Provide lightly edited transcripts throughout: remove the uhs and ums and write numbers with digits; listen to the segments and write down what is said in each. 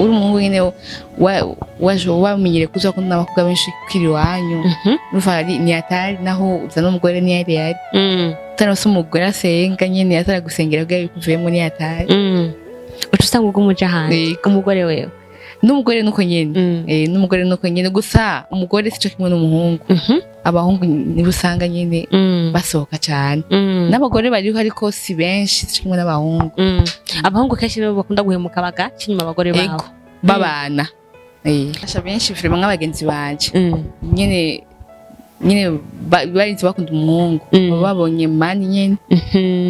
Uri umuhungu nyene waje wamenyereye kuza gukunda n'abakobwa benshi kiri iwanyu, urumva ni atari naho uzana umugore ni yari yari utaronse umugore asenga nyene atara gusengera kugira bikuvuyemo, ni atari. Uca usanga ubwo umuja hanze. Yego. Umugore wewe? N'umugore nuko nyene. N'umugore nuko nyene, gusa umugore sico kimwe n'umuhungu. Abahungu nibo usanga nyene basohoka cane. N'abagore bariho ariko si benshi, sico kimwe n'abahungu. Abahungu kenshi nibo bakunda guhemuka bagaca inyuma abagore babo. Ego, babana. Asha benshi vraiment nk'abagenzi banje nyene nyene barinze bakunda umuhungu, baba babonye mani nyene.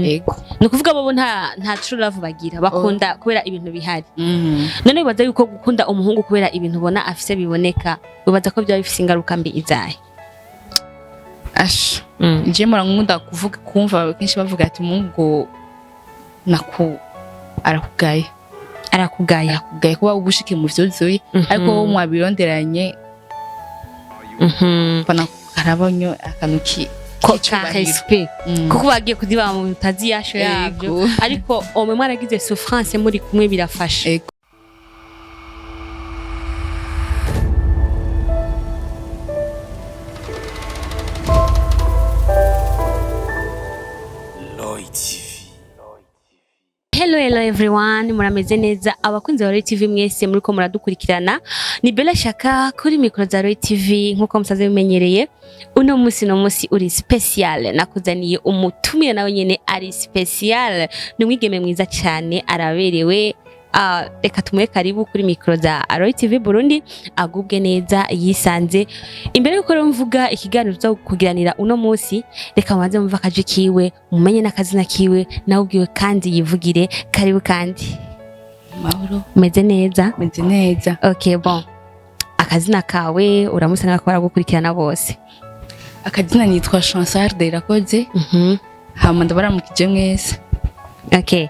Ego. Ni ukuvuga bobo nta true love bagira, bakunda kubera ibintu bihari. None wibaza yuko gukunda umuhungu kubera ibintu ubona afise biboneka, wibaza ko byaba bifise ingaruka mbi izahe? Asha, je mpora nkunda kuvuga, kumva kenshi bavuga ati umuhungu naku arakugaye. Arakugaya. Arakugaye kuba ugushike mu vyuzuye, ariko wowe mwabironderanye, mbona karabonyo akantu ki Ko ka k'icubahiro. respect, kuko bagiye kuziba mu mutazi yasho yabyo. Ego. Ariko omwe mwaragize souffrance muri kumwe, birafasha. Ego. Lloyd TV. Hello, hello everyone, murameze neza abakunzi ba Roy TV mwese muriko muradukurikirana? Ni Bella Shaka kuri mikro za Roy TV nkuko musaze bimenyereye. Uno musi no musi uri special, nakuzaniye umutumire nawe nyene ari special. Ni umwigeme mwiza cyane, araberewe. Reka tumuhe karibu kuri mikro za Roy TV Burundi, agubwe neza yisanze. Imbere yuko rero mvuga ikiganiro tuza kugiranira uno musi, reka mubanze mumve akaji kiwe, mumenye n'akazina kiwe nawe ubwiwe kandi yivugire. Karibu kandi. Mahoro. Umeze neza? Meze neza. Okay, bon, akazina kawe uramutse n'abako baragukurikirana bose. Akazina nitwa Chansarde Irakoze. Hama ndabaramukije mwese. Okay,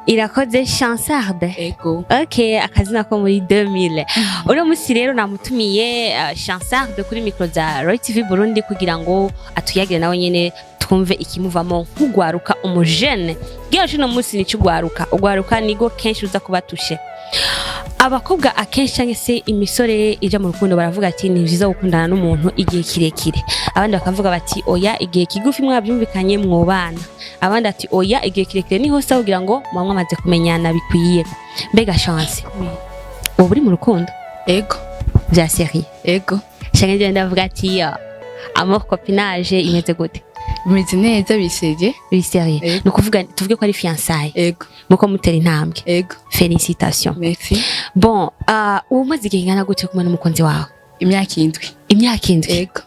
Irakoze Chansarde. Ego. Okay, akazina ko muri 2000. Uno musi rero namutumiye Chansarde kuri mikro za Roy TV Burundi kugira ngo atuyagire nawe nyene twumve ikimuvamo nk'ugwaruka, umujene. Bwira uno musi ni cugwaruka, ugwaruka nigo kenshi uza kubatushe abakobwa akenshi cyangwa se imisore ija mu rukundo. Baravuga ati ni vyiza gukundana n'umuntu igihe kirekire, abandi bakavuga bati oya, igihe kigufi mwabyumvikanye mwobana, abandi ati oya, igihe kirekire niho sawa kugira ngo muba mwamaze kumenyana bikwiye. Mbega Chance, uba uri mu rukundo? Ego. Vya sérieux? Ego. Canke njyewe ndavuga ati ya amour copinage imeze gute? Bimeze neza, biseye. Biri sérieux? Ego. Ni ukuvuga tuvuge ko ari fiançailles? Ego. Muko mutera intambwe? Ego. Félicitations. Merci. Bon, uba umaze igihe kingana gute kumwe n'umukunzi wawe? Imyaka 7. Imyaka 7? Ego.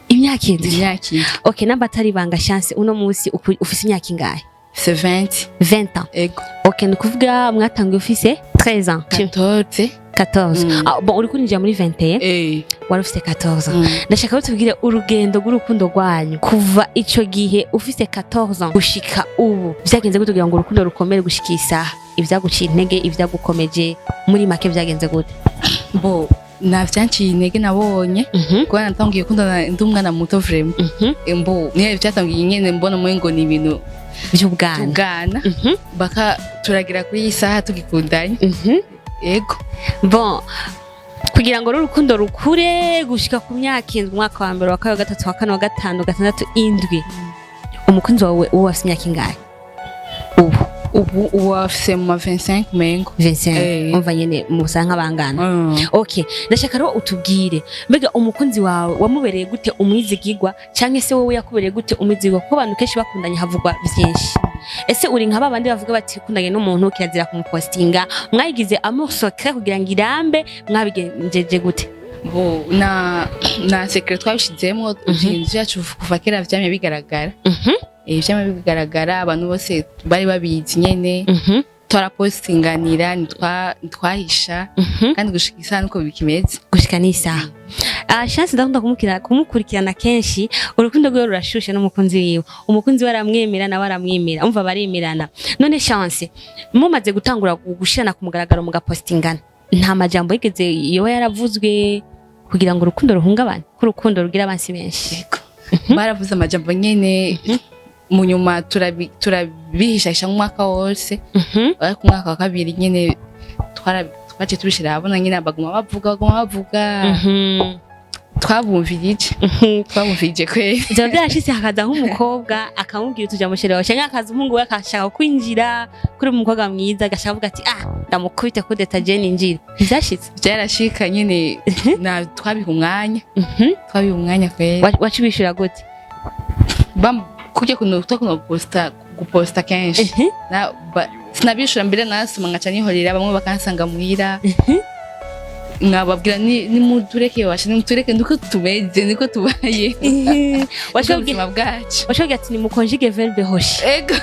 Imyaka 7? Imyaka 7. Okay, namba atari ibanga, Chance, uno munsi ufise imyaka ingahe? C'est 20. 20 ans? Ego. Okay, ni ukuvuga mwatanguye ufise 13 ans? 14. 14. Mm. Ah, bon, uriko urinjira muri 21. Wari ufise 14 ans. Ndashaka ko tubwire urugendo rw'urukundo rwanyu kuva ico gihe ufise 14 ans gushika ubu. Vyagenze gute kugira ngo urukundo rukomere gushika iyi saha? Ivyaguciye intege, ivyagukomeje, muri make vyagenze gute? Bo, nta vyanciye intege nabonye, kuba natangiye gukundana ndi umwana muto vraiment. Mbo niyo vyatangiye nyene mbona umengo ni ibintu vy'ubwana. Tugana baka turagira kuri iyi saha tugikundanye. Ego. Bon, kugira ngo rero urukundo rukure gushika ku myaka 7, umwaka wa mbere, wa kabiri, wa gatatu, wa kane, wa gatanu, gatandatu, 7, umukunzi wawe ubu afise imyaka ingahe ubu? Ubu afise mu ma 25 mengo. 25? Eh. Umva nyene musa nk'abangana. Okay, ndashaka rero utubwire, mbega umukunzi wawe wamubereye gute umwizigirwa, canke se wowe yakubereye gute umwizigirwa? Kuko abantu kenshi bakundanye havugwa vyinshi. Ese uri nka babandi bavuga bati kundanye n'umuntu kirazira kumupostinga? Mwayigize amour secret kugira ngo irambe? Mwabigenjeje gute? Bo, na secret twabishizemwo. Ibintu vyacu kuva kera vyamye bigaragara. Vyamye bigaragara, abantu bose bari babizi nyene. Twarapostinganira, ntitwahisha. Kandi gushika isaha nuko bikimeze. Gushika n'isaha. Chance ndakunda kumukurikirana kenshi, urukundo rwiwe rurashushe n'umukunzi wiwe. Umukunzi we aramwemera, nawe aramwemera, umva baremerana. None Chance, mumaze gutangura gushirana ku mugaragaro mugapostingana, nta majambo yigeze yoba yaravuzwe kugira ngo urukundo ruhungabane? Ko urukundo rugira abansi benshi. Baravuze amajambo nyene, mu nyuma turabihishahisha nk'umwaka wose. Ariko umwaka wa kabiri nyene Twaciye tubishira ahabona nyine, baguma bavuga, baguma bavuga. Twabumvirije, twabumvirije kweri. Byaba byarashitse hakaza nk'umukobwa akamubwira utuja mu chéri wawe, canke hakaza umuhungu we akashaka kwinjira kuri umukobwa mwiza, agashaka avuga ati: "Ah, ndamukubite kudeta je ninjire." Ntivyashitse? Byarashika nyine, na twabiha umwanya, twabiha umwanya kweri. Waca ubishura gute? Kurya kuntu twakunda guposta kenshi, sinabishura mbere, nasoma nkaca nihorera. Bamwe bakansanga muhira, nkababwira: "Nimutureke washa, nimutureke, niko tumeze, niko tubaye." Waca ubuzima bwacu. Ubwira ati: "Nimukonjige verbe hoshi." Ego.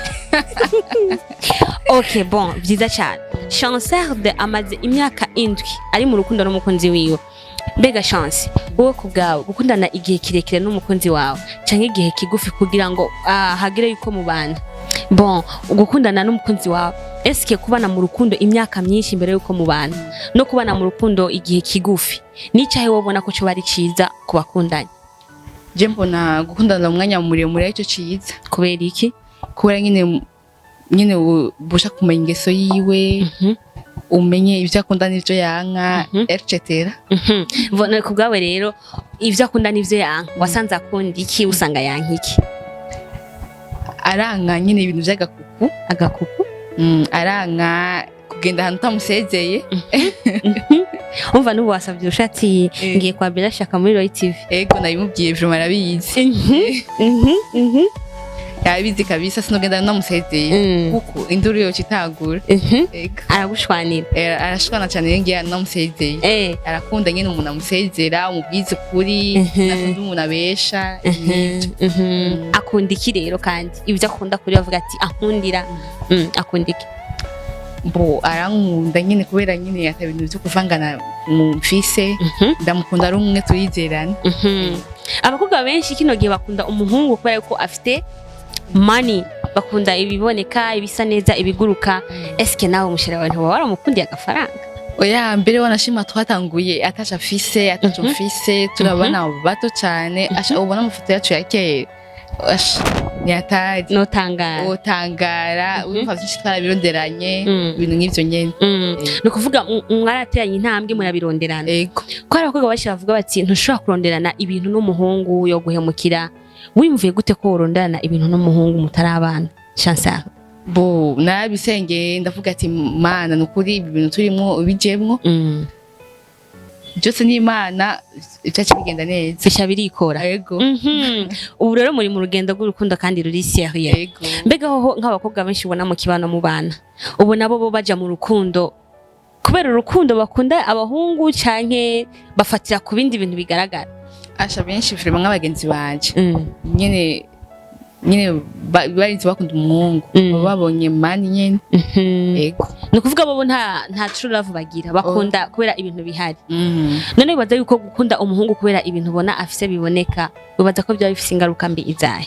Ok, bon, vyiza cyane. Chancerde amaze imyaka 7 ari mu rukundo n'umukunzi wiwe. Mbega Chance, wowe ku bwawe, gukundana igihe kirekire n'umukunzi wawe canke igihe kigufi kugira ngo hagire yuko mubana, bon, gukundana n'umukunzi wawe, eske kubana mu rukundo imyaka myinshi mbere yuko mubana no kubana mu rukundo igihe kigufi, n'icahe wowe ubona ko coba ari ciza ku bakundanye? Je mbona gukundana umwanya muremure aricyo ciza. Kubera iki? Kubera nyine ubasha kumenya ingeso yiwe, umenye ibyo akunda n'ibyo yanka, etc. Mbona ku bwawe rero ivyo akunda n'ivyo yanka, wasanze akunda iki, usanga yanka iki? Aranka nyine ibintu by'agakuku. Agakuku? Aranka kugenda ahantu utamusezeye. Umva, n'ubu wasabye ushatse ngiye kwa Bella Shaka muri Roy TV. Ego, nabimubwiye, vraiment arabizi. Yabizi kabisa, sinogenda namusezeye kuko induru yoca itagura. Ego. Aragushwanira? Arashwana cyane iyo ngiye namusezeye. Arakunda nyine umuntu amusezera, umubwiza ukuri. Nakunda umuntu abesha n'ibyo. Akunda iki rero? Kandi ibyo akunda kuri avuga ati ankundira, akunda iki? Bo, arankunda nyine kubera nyine ata bintu byo kuvangana mu mfise. Ndamukunda ari umwe, turizerana. Abakobwa benshi kino gihe bakunda umuhungu kubera ko afite money, bakunda ibiboneka, ibisa neza, ibiguruka. Eske nawe umu chéri wawe ntiwaba waramukundiye agafaranga? Oya, mbere wanashima twatanguye ataco afise, ataco mfise, turabana bato cyane. Asha, ubona amafoto yacu ya kera, asha, ni hatari. Notangara. Utangara, urumva vyinshi twarabironderanye, ibintu nk'ivyo nyene. Ni ukuvuga mwarateranye intambwe murabironderana? Ego. Ko hari abakobwa benshi bavuga bati ntushobora kuronderana ibintu n'umuhungu yo guhemukira, wimvuye gute ko woronderana ibintu n'umuhungu mutarabana, Chancel? Bo, narabisengeye, ndavuga ati: "Mana, ni ukuri ibi bintu turimwo ubijemwo." Byose ni Imana, byaciye bigenda neza. Bisha birikora. Ego. Ubu rero muri mu rugendo rw'urukundo kandi ruri sérieux. Ego. Mbega hoho nk'abakobwa benshi ubona mu kibano mu bana, ubu nabo bo baja mu rukundo kubera urukundo bakunda abahungu, canke bafatira ku bindi bintu bigaragara? Asha, benshi vraiment nk'abagenzi banje nyene nyene barinze bakunda umuhungu, baba babonye money nyene. Ego. Ni ukuvuga bobo nta true love bagira, bakunda kubera ibintu bihari. None wibaza yuko gukunda umuhungu kubera ibintu ubona afise biboneka, wibaza ko byaba bifise ingaruka mbi izahe?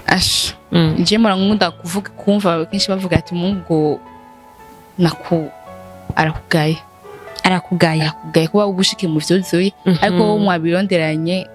Asha, je mpora nkunda kuvuga, kumva kenshi bavuga ati umuhungu naku arakugaye. Arakugaya. Arakugaye kuba ugushike mu vyuzuye, ariko wowe mwabironderanye,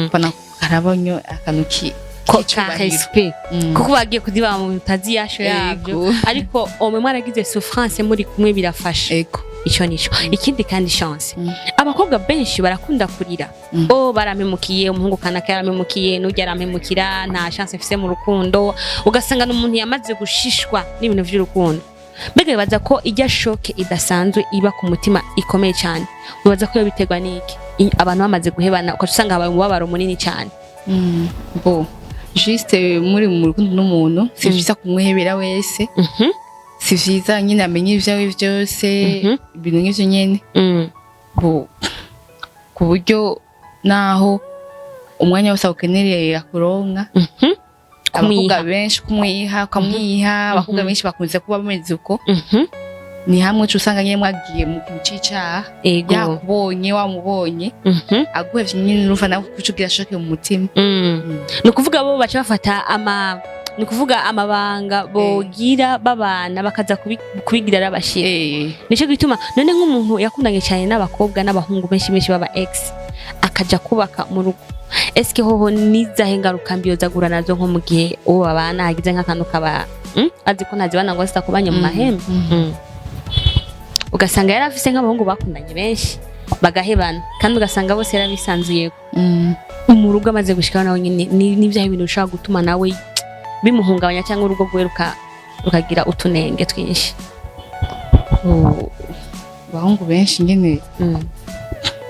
mbona karabonyo akantu ki ko ka k'icubahiro. Respect. Kuko bagiye kudiba mu mutazi yasho yabyo. Ego. Ariko omwe mwaragize souffrance muri kumwe, birafasha. Ego. Ico nico. Ikindi kandi, Chance, abakobwa benshi barakunda kurira: "Oh, barampemukiye, umuhungu kanaka yarampemukiye, n'urya arampemukira, nta chance mfise mu rukundo." Ugasanga n'umuntu yamaze gushishwa n'ibintu vy'urukundo. Mbega bibaza ko ijya choc idasanzwe iba ku mutima ikomeye cyane, wibaza ko iyo biterwa n'iki? Abantu bamaze guhebana, ugaca usanga habaye umubabaro munini cyane. Bo, juste muri mu rukundo n'umuntu, si vyiza kumwihebera wese. Si vyiza nyine amenye ivyawe vyose, ibintu nk'ivyo nyene. Bo, ku buryo naho umwanya wose awukenereye akuronka. Abakobwa Kumwiha. benshi kumwiha, ukamwiha. Abakobwa benshi bakunze kuba bameze uko. Ni hamwe uca usanga nyine mwagiye mu kintu c'icaha. Yakubonye, wamubonye, aguhevye nyine, urumva nawe kuca ugira choc mu mutima. Ni ukuvuga bo baca bafata ama, ni ukuvuga amabanga bogira babana bakaza kubigira arabashira. Nico gituma none nk'umuntu yakundanye cyane n'abakobwa n'abahungu benshi benshi baba ex, akaja kubaka mu rugo, eske hoho nizahe ngaruka mbi yoza guhura nazo nko mu gihe uwo babana hagize nk'akantu kaba Azi ko ntazibana ngo zitakubanye mu mahembe. Ugasanga yari afise nk'abahungu bakundanye benshi bagahebana, kandi ugasanga bose yarabisanzuyeko. Mu rugo amaze gushikaho, nawe nyine ni bya bintu bishobora gutuma nawe bimuhungabanya, cyangwa urugo rwe rukagira utunenge twinshi. Oh, abahungu benshi nyene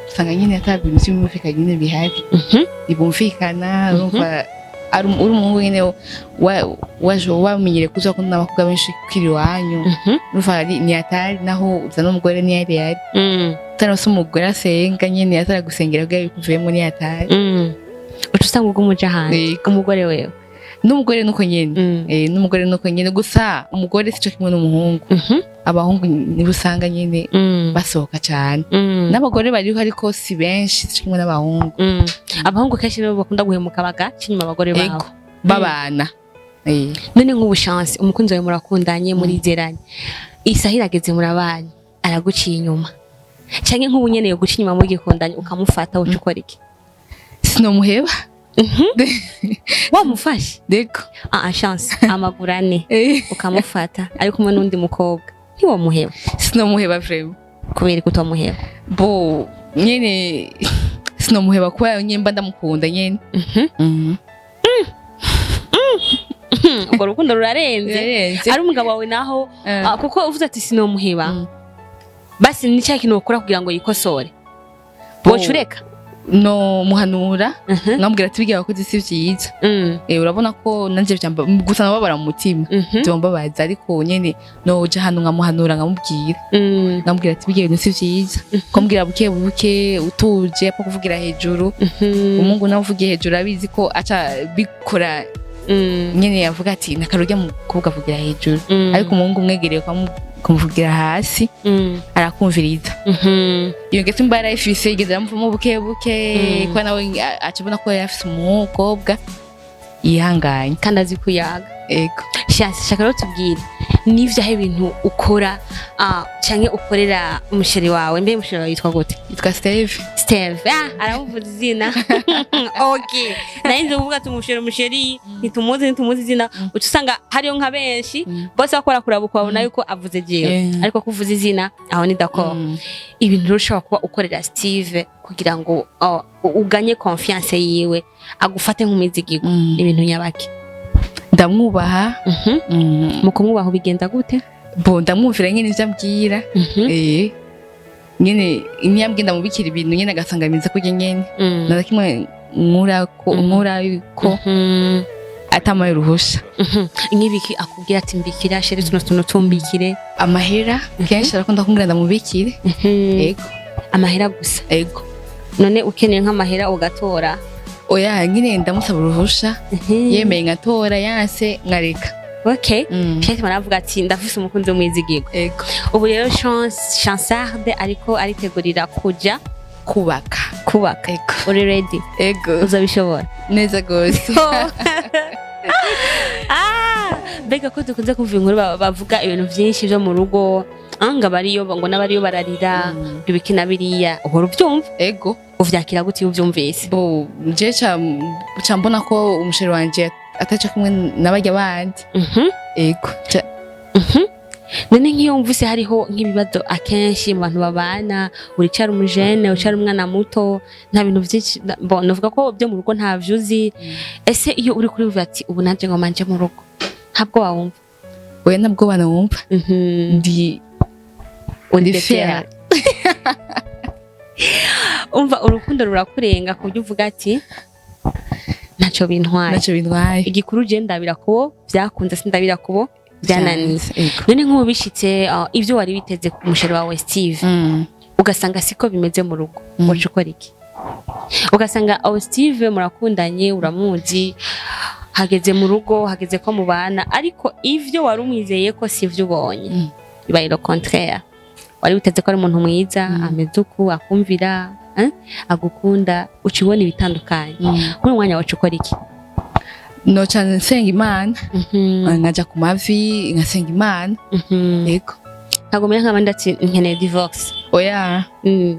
usanga nyene ata bintu vy'umvikana nyene bihari, ntibumvikana. Urumva ari uri umuhungu nyene waje wamenyereye kuza akunda n'abakobwa benshi kiri iwanyu, urumva ni atari naho uzana umugore ni yari utaronse umugore asenga nyene, atari gusengera kugira bikuvuyemo, ni atari. Uca usanga ubwo umuja hanze. Yego. Umugore wewe? N'umugore nuko nyene. N'umugore nuko nyene, gusa umugore sico kimwe n'umuhungu. Abahungu nibo usanga nyene basohoka cyane. N'abagore bariho, ariko si benshi, sico kimwe n'abahungu. Abahungu kenshi nibo bakunda guhemuka bagaca inyuma abagore babo. Ego, babana. None nk'ubu Chance, umukunzi wawe murakundanye, murizeranye, isaha irageze murabanye, araguciye inyuma, canke nk'ubu nyene yo guca inyuma mugikundanye, ukamufata, uca ukora iki? Sinomuheba. Wamufashe? Deko. Ah, Chance, amaguru ane, ukamufata ari kumwe n'undi mukobwa, ntiwamuheba? Sinomuheba vraiment. Kubera ko utamuheba? Bo nyene sinomuheba kuba nyene mba ndamukunda nyene. Urwo rukundo rurarenze. Birarenze. Ari umugabo wawe naho? Ah, kuko uvuze ati sinomuheba, basi ni cya kintu ukora kugira ngo yikosore? Woca ureka? No muhanura, nkamubwira ati bigira abakozi si vyiza. Urabona ko nanje vyamba gusa nababara mu mutima, vyombabaza, ariko nyene noja hano nkamuhanura, nkamubwira, nkamubwira ati bigira ibintu si vyiza, kumubwira buke buke utuje, apfa kuvugira hejuru. Umuhungu nawe uvugiye hejuru abizi ko aca bikora. Nyene yavuga ati nakarurya mukobwa avugira hejuru, ariko umuhungu umwegereye ukamuvugira hasi, arakumviriza. Iyo ngeso mba yarayifise, igeze aramuvamo buke buke, kuko nawe aca abona ko yari afise umukobwa yihanganye. Kandi azi kuyaga. Ego. Chance, shaka rero tubwire n'ivyaho ibintu ukora, canke ukorera umuchéri wawe. Mbe umuchéri wawe yitwa gute? Yitwa Steve. Steve, aramuvuza izina. Okay, nari nzi kuvuga ati umuchéri, umuchéri ntitumuzi izina, uca usanga hariyo nka benshi bose bakora kuraba ukabona yuko avuze jewe, ariko kuvuza izina aho ni d'accord. Ibintu rero ushobora kuba ukorera Steve kugira ngo uganye confiance yiwe, agufate nk'umwizigirwa, ibintu nyabaki? Ndamwubaha. Mu kumwubaha ubigenza gute? Bo ndamwumvira nyene ivyo ambwira. Nyene niyo ndamubikira ibintu nyene agasanga bimeze kurya nyene, nta na kimwe nkura ko nkura ko atamaye uruhusha. Nk'ibiki akubwira ati mbikira chéri, tuno tuntu tumbikire? Amahera kenshi arakunda kumbwira ndamubikire. Ego. Amahera gusa? Ego. None ukeneye nk'amahera ugatora? Oya, nyine ndamusaba uruhusha, yemeye nkatora, yanse nkareka. Okay. Chance baravuga ati ndafise umukunzi w'umwizigirwa. Ego. Ubu rero Chance Chansarde ariko aritegurira kuja kubaka. Kubaka. Ego. Uri ready? Ego. Uzabishobora? Neza gose. Ah, mbega ko dukunze kumva inkuru bavuga ibintu byinshi byo mu rugo, ngo abariyo ngo n'abariyo bararira, ibiki na biriya, uhora ubyumva? Ego. Uvyakira gute iyo uvyumvise? Bo je ca mbona ko umuchéri wanje ataca kumwe n'abarya bandi. Ego. None nk'iyo wumvise hariho nk'ibibazo akenshi mu bantu babana, uricara umujene, ucara umwana muto, nta bintu byinshi, bon, novuga ko byo mu rugo ntavyo uzi, ese iyo uri kuri uvuga ati ubu nanje ngo manje mu rugo, ntabwo wawumva? Oya, ntabwo banawumva. Ndi Uri ndi fier. Fier. Umva, urukundo rurakurenga ku buryo uvuga ati ntacyo bintwaye. Ntacyo bintwaye. Igikuru je ndabira kubo byakunze, sindabira kubo byananiye. Ego. None nk'ubu bishitse, ibyo wari witeze ku muchéri wawe Steve, ugasanga siko bimeze mu rugo, waca ukora iki? Ugasanga aho Steve murakundanye, uramuzi, hageze mu rugo, hageze ko mubana, ariko ivyo wari umwizeye ko sivyo ubonye, bibaye le contraire. Wari witeze ko ari umuntu mwiza, ameze uku, akumvira, agukunda, uca ubona ibitandukanye. Muri uwo mwanya waca ukora iki? Noca nsenga Imana, nkaja ku mavi nkasenga Imana. Ego. Ntabwo menya nk'abandi ati nkeneye divorce? Oya,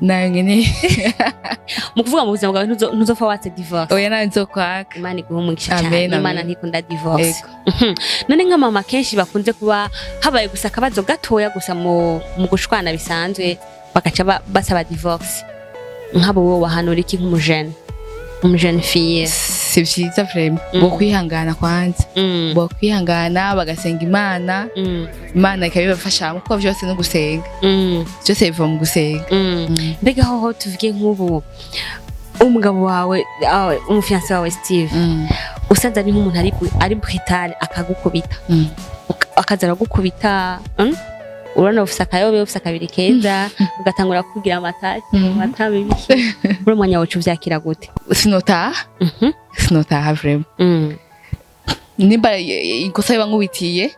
nayo nyene. Mu kuvuga mu buzima bwawe ntuzopfa watse divorce? Oya, nayo nzokwaka. Imana iguhe umugisha Amen, cyane. Imana amen. ntikunda divorce. Ego. None nka mama, kenshi bakunze kuba habaye gusa akabazo gatoya gusa mu gushwana bisanzwe, bagaca basaba divorce, nk'abo wowe wahanura iki nk'umujene, umujene fille? Si vyiza vraiment. Bo kwihangana kwanza, bo kwihangana bagasenga Imana, Imana ikabibafashamo, kuko vyose no gusenga, byose biva mu gusenga. Mbega hoho tuvuge nk'ubu umugabo wawe, umufiancé wawe Steve, usanze ari nk'umuntu ari brutal, akagukubita, akaza aragukubita, Urabona ufise akayobe, ufise akabiri keza, ugatangura kugira amatati, amata bibiki, muri umwanya wacu uvyakira gute? Sinotaha. Sinotaha vraiment. Nimba ikosa biba nkubitiye,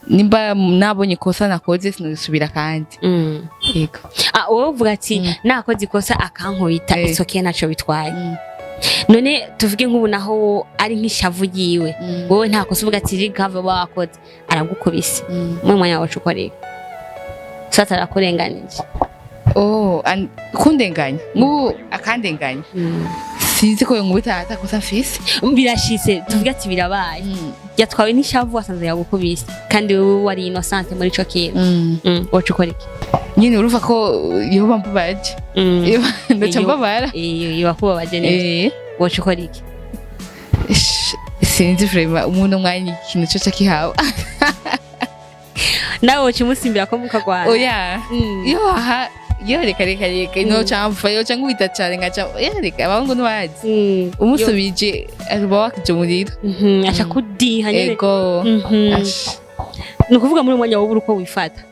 nimba nabonye ikosa nakoze, sinosubira kandi. Yego. Ah, wowe uvuga ati nakoze ikosa akankubita, it's okay, ntaco bitwaye. None tuvuge nk'ubu naho ari nk'ishavu ryiwe, wowe nta kosa, uvuga ati rigave wakoze, aragukubise, muri mwanya wacu ukoreye sasa arakurenganije? Oh, kundenganya, nk'ubu akandenganya, sinzi ko yonkubita atakosa mfise. Birashitse, tuvuge ati birabaye, yatwawe n'ishavu, wasanze yagukubise kandi wowe wari innocente muri ico kintu. Wacu ukora iki? Nyine urumva ko yoba mbabaje. Ndaca mbabara. Iyo wakubabaje neza, wacu ukora iki? Sinzi vraiment, umuntu umwanya ikintu cyo kihawe. Nawe woca umusimbira ko mukagwana? Oya. Yo aha, yo reka reka reka, no camva yo ca nkubita cane nkaca, oya reka, abahungu ntibazi. Umusubije uba wakije umuriro. Aca kudiha nyene. Ego. Ash. Ni ukuvuga muri uwo mwanya wowe uri uko wifata?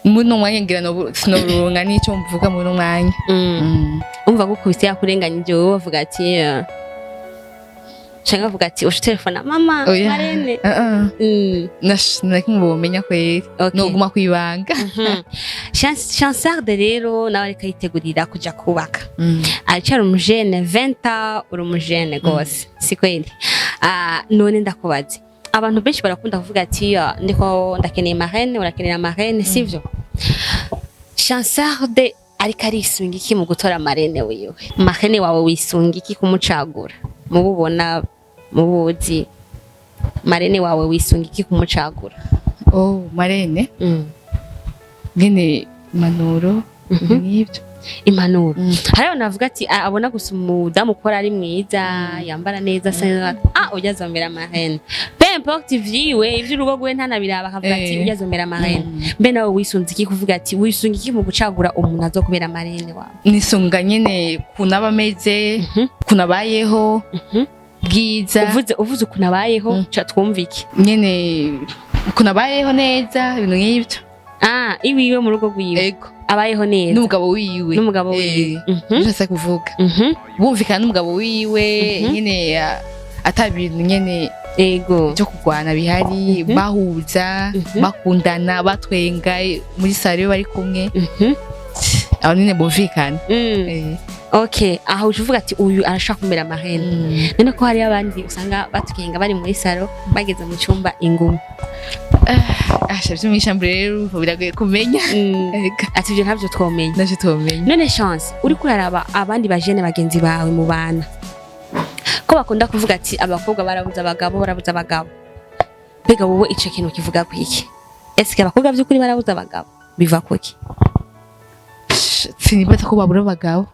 Muri uno mwanya ngira sinoronka n'ico mvuga muri uno mwanya. Umva gukubise yakurenganyije, wowe bavuga ati canke bavuga ati usha telefona mama, Oya. marene? Uh-uh. Nakimwe bomenya kweri. Noguma kwibanga. Chansarde rero nawe ariko yitegurira kuja kubaka, aracyari umujene, 20 ans, uri umujene gose, si kweli? Ah, none ndakubaze, abantu benshi barakunda kuvuga ati: "Ah, ndiko ndakeneye marraine, urakenera marraine," sivyo? Chansarde ariko arisunga iki mu gutora marraine wiwe? Marraine wawe wisunga iki kumucagura? Mububona, mubuzi, marraine wawe wisunga iki kumucagura? Oh, marraine, ngene impanuro, n'ibyo. Impanuro. Hari abantu bavuga ati abona gusa umudamu ukora ari mwiza, yambara neza, asa neza, ah, ujya azombera marraine, peu importe ivyiwe, ivy'urugo rwiwe ntanabiraba, akavuga ati ujya azombera marraine. Mbe nawe wisunze iki kuvuga ati wisunga iki mu gucagura umuntu azokubera marraine wawe? Nisunga nyene ukuntu aba ameze, ukuntu abayeho, bwiza. Uvuze ukuntu abayeho, ca twumva iki? Nyene ukuntu abayeho neza, ibintu nk'ibyo. Ah, iwiwe mu rugo rwiwe? Ego. Abayeho neza. N'umugabo wiwe. N'umugabo wiwe. Nico nshaka kuvuga, bumvikana n'umugabo wiwe, nyene ata bintu nyene byo kurwana bihari, bahuza, bakundana, batwenga muri salon iyo bari kumwe, aho nyene bumvikana. Okay, aho uca uvuga ati uyu arashaka kumera marraine. None ko hariyo abandi usanga batwenga bari muri salon, bageze mu cyumba ingumi? Asha, vyo mw'ishamba rero biragoye kumenya. Ega. Ati ibyo ntabyo twomenya. Navyo twomenya. None Chance, uriko uraraba abandi bajene bagenzi bawe mu bana, ko bakunda kuvuga ati abakobwa barabuze abagabo, barabuze abagabo, mbega wowe ico kintu kivuga kwiki? Eske abakobwa by'ukuri barabuze abagabo? Biva kuki? Sinibaza ko babura abagabo.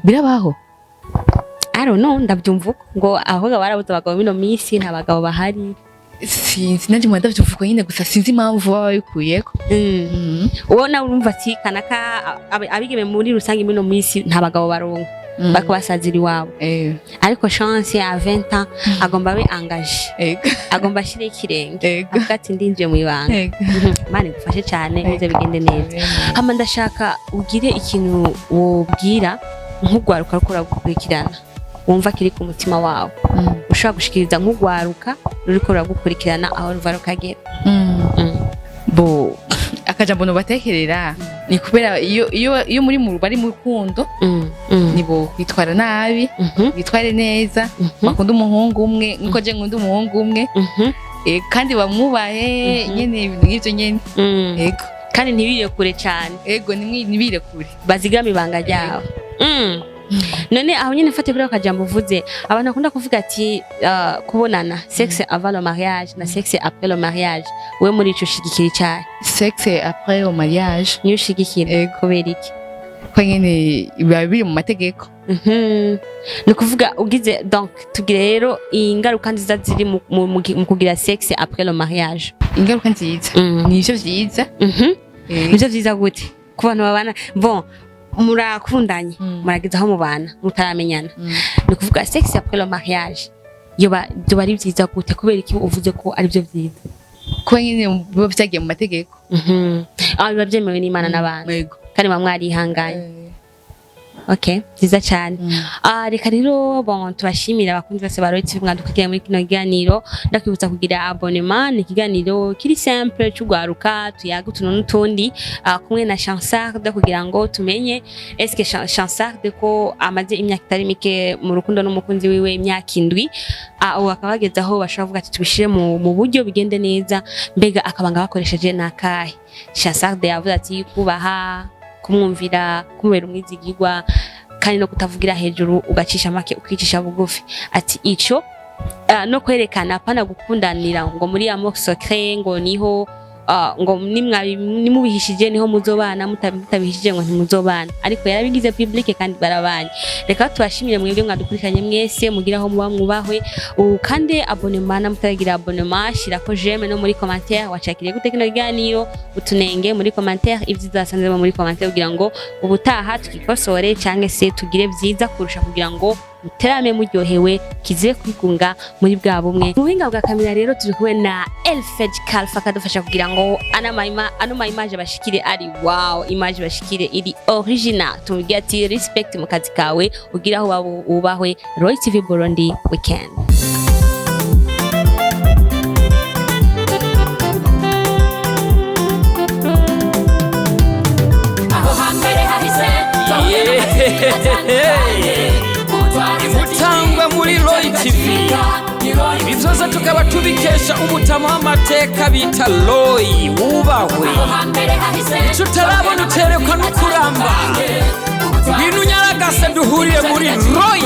Birabaho. I don't know, ndabyumva uko ngo abakobwa barabuze abagabo, bino minsi nta bagabo bahari. Sinzi nanje, mwanda ndavyumva nyine, gusa sinzi impamvu baba babikuyeko. Wowe nawe urumva ati kanaka abigeme muri rusange muri ino minsi nta bagabo baronka, bariko basazira iwabo. Ariko Chance ya 20 ans agomba abe engagé, agomba ashire ikirenge, avuga ati ndinjiye mu ibanga. Imana igufashe cyane, bize bigende neza. Hama ndashaka ugire ikintu wobwira nk'ugwaruka ruko ruragukurikirana, wumva kiri ku mutima wawe, ushobora gushikiriza nk'ugwaruka ruriko ruragukurikirana aho ruva rukagera. Bo akajambo nobatekerera ni kubera iyo muri mu bari mu rukundo, nibo kwitwara nabi, bitware neza, bakunda umuhungu umwe nkuko je nkunda umuhungu umwe, kandi bamwubahe nyene, ibintu nk'ivyo nyene. Yego. Kandi ntibire kure cyane. Ego, ntibire kure. Bazigama ibanga ryabo. None aho nyine mfate kuri ako kajambo uvuze, abantu bakunda kuvuga ati kubonana, sexe avant le mariage na sexe après le mariage, we muri ico ushigikira icahe? Sexe après le mariage. Niyo ushigikira? Ego. Kubera iki? Ko nyene biba biri mu mategeko. Ni ukuvuga ugize, donc tugire rero ingaruka nziza ziri mu kugira sexe après le mariage. Ingaruka nziza ni ivyo vyiza. Nivyo vyiza gute ku bantu babana? Bon, murakundanye, murageze aho mubana mutaramenyana. Ni ukuvuga sexe après le mariage yoba byoba ari vyiza gute? Kubera iki uvuze ko ari byo vyiza? Kuba nyene biba vyagiye mu mategeko. Ah, biba byemewe n'Imana n'abantu. Yego. Kandi muba mwarihanganye. Okay, byiza cyane. Ah, reka rero, bon, tubashimira abakunzi bose ba Royal TV mwadukurikira muri kino kiganiro. Ndakwibutsa kugira abonnement. Ni ikiganiro kiri simple cy'ugwaruka, tuyaga utuntu n'utundi, kumwe na Chansarde kugira ngo tumenye eske Chansarde ko amaze imyaka itari mike mu rukundo n'umukunzi wiwe, imyaka 7, ubu akaba bageze aho bashobora kuvuga ati tubishire mu buryo bigende neza. Mbega akabanga bakoresheje nakahe? Chansarde yavuze ati kubaha, kumwumvira, kumubera umwizigirwa, kandi no kutavugira hejuru, ugacisha make, ukicisha bugufi. Ati ico no kwerekana, apana gukundanira ngo muri amour secret, ngo niho ngo nimubihishije niho muzobana, mutabihishije ngo ntimuzobana. Ariko yarabigize public kandi barabanye. Reka tubashimire mwebwe mwadukurikiranye mwese, mugira aho muba mwubahwe. Ukande abonnement na mutaragira abonnement, shirako j'aime, no muri commentaire wacakiriye gute kino kiganiro, utunenge muri commentaire, ibyiza wasanzemo muri commentaire, kugira ngo ubutaha twikosore cyangwa se tugire byiza kurusha, kugira ngo muterame muryohewe, kiziye kwigunga muri bwa bumwe. Mu buhinga bwa kamera rero turi kumwe na Elfed Kalfa, akadufasha kugira ngo ano ma image bashikire ari wow, image bashikire iri original. Tumubwire ati respect mu kazi kawe, ugira aho wubahwe. Roy TV Burundi weekend. Aho hambere hahise. Imutangwa muri Roy TV, ibi byose tukaba tubikesha umutama w'amateka bita Roy wubahwe. Icyo utarabona uterekwa no kuramba. Ngwino unyaragase duhurire muri Roy.